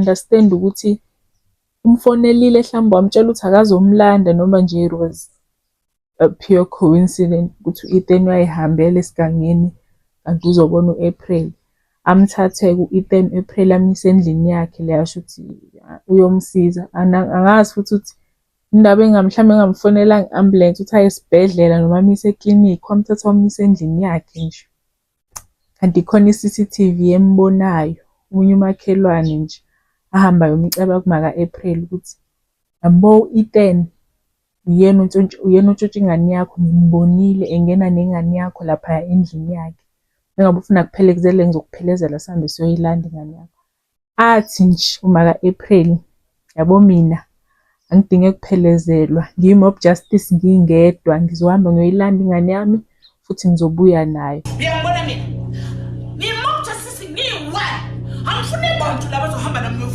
Understand ukuthi umfonelile hlambe wamtshela ukuthi akazomlanda noma nje it was a pure coincidence ukuthi u-Ethan uyayihambela esigangeni kanti uzobona u-April. Amthathe-ke u-Ethan u-April amyise endlini yakhe le asho ukuthi uyomsiza. Angazi futhi ukuthi indaba mhlawumbe engamfonelanga i-ambulensi ukuthi aye esibhedlela noma amyise eklinikhi, wamthatha wamyisa endlini yakhe nje. Kanti khona i-C_C_T_V embonayo, omunye umakhelwane nje ahamba ayomceba kumaka-April ukuthi, yabo u-Ethan uyena uyena ontshontsha ingane yakho, ngimbonile engena nengane yakho laphaya endlini yakhe. Mengabe ufuna kuphelekezele ngizokuphelezela sihambe siyoyilanda ingane yakho. Athi nje umaka-April, yabo mina angidinge kuphelezelwa, ngiyi-mob justice ngingedwa, ngizohamba ngiyoyilanda ingane yami futhi ngizobuya nayo. Uyangibona mina? Ngiyi-mob justice ngiyi-one. Angifuni bantu laba azohamba nami.